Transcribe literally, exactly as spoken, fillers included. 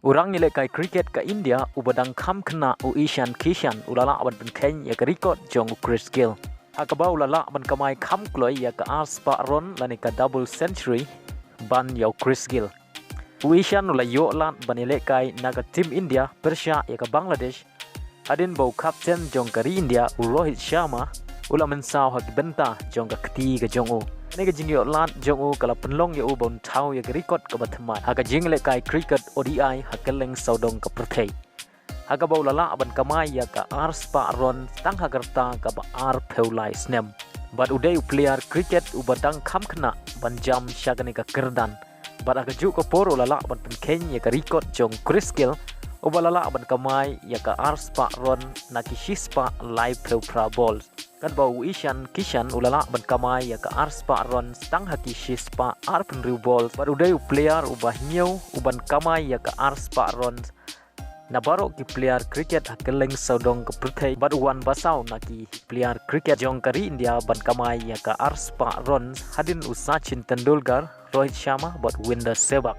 U rangïalehkai cricket ka India uba dang kham khynnah u Ishan Kishan u la lah ban pynkheiñ ïa ka record jong u Chris Gayle, ha kaba u la lah ban kamai kham kloi ïa ka ar spah run lane ka double century ban ïa u Chris Gayle. U Ishan u la ïoh lad ban ïalehkai na ka team India pyrshah ïa ka Bangladesh, hadien ba u captain jong ka ri India u Rohit Sharma u la mynsaw ha ki bynta jong ka kti ka jong u. Kane ka jingïoh lad jong u ka la pynlong ïa u ban thaw ïa ka record kaba thymmai ha ka jingïalehkai cricket O D I ha kylleng sawdong ka pyrthei, ha kaba u la lah ban kamai ïa ka ar spah run tang ha ka rta kaba arphew lai snem. Bad u dei u player cricket uba dang kham khynnah ban jam sha kane ka kyrdan. Bad ha kajuh ka por u la lah ban pynkheiñ ïa ka record jong Chris Gayle uba la lah ban kamai ïa ka ar spah run na ki shi spah laiphew phra ball, katba u Ishan Kishan u la lah ban kamai ïa ka ar spah run tang ha ki shi spah arphew hynriew ball. Bad u dei u player uba hynñiew uban kamai ïa ka ar spah run na baroh ki player cricket ha kylleng sawdong ka pyrthei, bad u wan ba saw na ki player cricket jong ka ri India ban kamai ïa ka ar spah run hadien u Sachin Tendulkar, Rohit Sharma bad Virendra Sehwag.